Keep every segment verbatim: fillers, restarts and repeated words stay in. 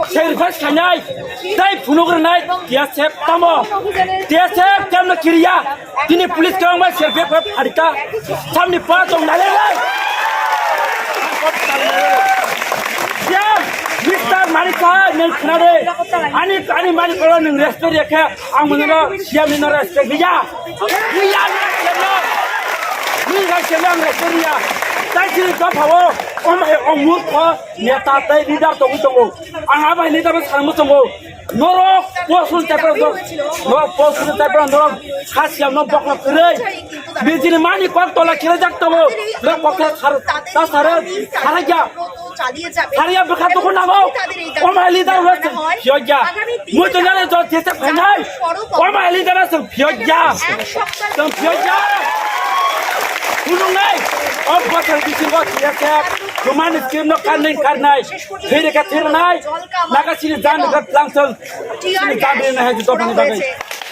Sacrifice khainai, tei phunuk rwnai, T S F tamo. T S F kemno kiriya, tini police kwbangma selfie khe pharita, samni pa tong nalai lai. Ya, Mister Manik Saha, nang khna de. Ani, ani mani kolo nang respect ya khe, ang mano siam ni no respect ya. Ni ya, ni ya, ni ya, ni ya, ni ya, ni ya. Tai sini dophao, om he, om murkho, neta tai leader tongwi tongo. Ang abo hai leader bo sanmo tongo. Norok post run type rok, norok post run type rok, norok khasiam no bokla kwrwi. Bijini mani kok tola kire jak tongo. Norok kok sar, ta sar, sar ya. Sar ya bwkha toko nango. Om hai leader rok phiyok ya. Mui to jane jo jese phainai. Om hai leader rok phiyok ya. Tong phiyok ya. Phunuknai. Om kotor bisingo T S F. Human scheme no karnai karnai. Thiri ka thirnai. Naga sini jan ka langsung. Sini jan ri na hai to bani bagai.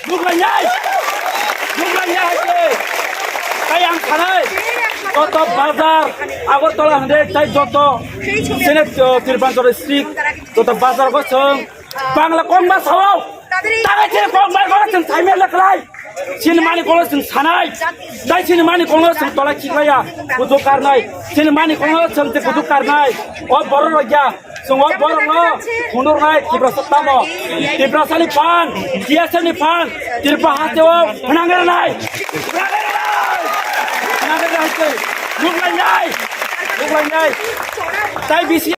Bukla nyai. Bukla nyai hai. Kai ang khanai. Joto bazar. Agartala hande tai joto. Sini, uh, Tirupanchal district. Joto bazar ko song. Bangla kong ba sao. Tagai sini kong ba ko song. Sai mela kalai. Chini mani kolo chwng sanai. Dai chini mani kolo chwng tola khiklaiya. Kutuk karnai. Chini mani kolo chwng te kutuk karnai. O borok rok ya. Chwng o borok no khunduknai Tiprasa tamo. Tiprasa ni phan, T S F ni phan, Tripura haste o phnangwi rwnai. Phnangwi rwnai. Nuklainai. Nuklainai. Tai bisi